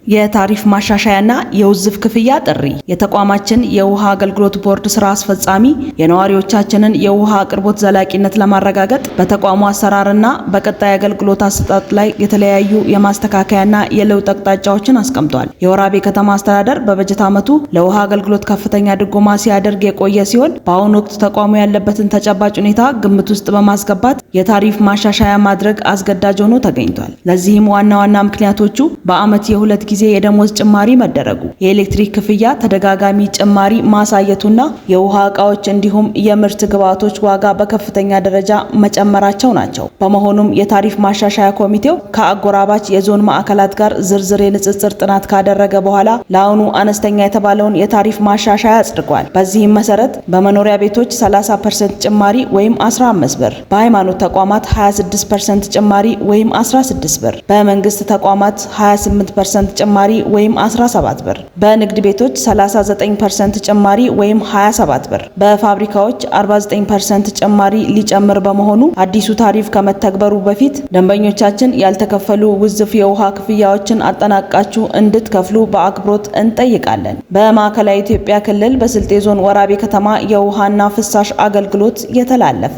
የታሪፍ ማሻሻያና የውዝፍ ክፍያ ጥሪ። የተቋማችን የውሃ አገልግሎት ቦርድ ስራ አስፈጻሚ የነዋሪዎቻችንን የውሃ አቅርቦት ዘላቂነት ለማረጋገጥ በተቋሙ አሰራርና በቀጣይ አገልግሎት አሰጣጥ ላይ የተለያዩ የማስተካከያና የለውጥ አቅጣጫዎችን አስቀምጧል። የወራቤ ከተማ አስተዳደር በበጀት ዓመቱ ለውሃ አገልግሎት ከፍተኛ ድጎማ ሲያደርግ የቆየ ሲሆን፣ በአሁኑ ወቅት ተቋሙ ያለበትን ተጨባጭ ሁኔታ ግምት ውስጥ በማስገባት የታሪፍ ማሻሻያ ማድረግ አስገዳጅ ሆኖ ተገኝቷል። ለዚህም ዋና ዋና ምክንያቶቹ በዓመት የሁለት ጊዜ የደሞዝ ጭማሪ መደረጉ፣ የኤሌክትሪክ ክፍያ ተደጋጋሚ ጭማሪ ማሳየቱና የውሃ እቃዎች እንዲሁም የምርት ግብዓቶች ዋጋ በከፍተኛ ደረጃ መጨመራቸው ናቸው። በመሆኑም የታሪፍ ማሻሻያ ኮሚቴው ከአጎራባች የዞን ማዕከላት ጋር ዝርዝር የንጽጽር ጥናት ካደረገ በኋላ ለአሁኑ አነስተኛ የተባለውን የታሪፍ ማሻሻያ አጽድቋል። በዚህም መሰረት በመኖሪያ ቤቶች 30% ጭማሪ ወይም 15 ብር፣ በሃይማኖት ተቋማት 26% ጭማሪ ወይም 16 ብር፣ በመንግስት ተቋማት 28% ጭማሪ ወይም 17 ብር፣ በንግድ ቤቶች 39% ጭማሪ ወይም 27 ብር፣ በፋብሪካዎች 49% ጭማሪ ሊጨምር በመሆኑ አዲሱ ታሪፍ ከመተግበሩ በፊት ደንበኞቻችን ያልተከፈሉ ውዝፍ የውሃ ክፍያዎችን አጠናቃችሁ እንድትከፍሉ በአክብሮት እንጠይቃለን። በማዕከላዊ ኢትዮጵያ ክልል በስልጤ ዞን ወራቤ ከተማ የውሃና ፍሳሽ አገልግሎት የተላለፈ።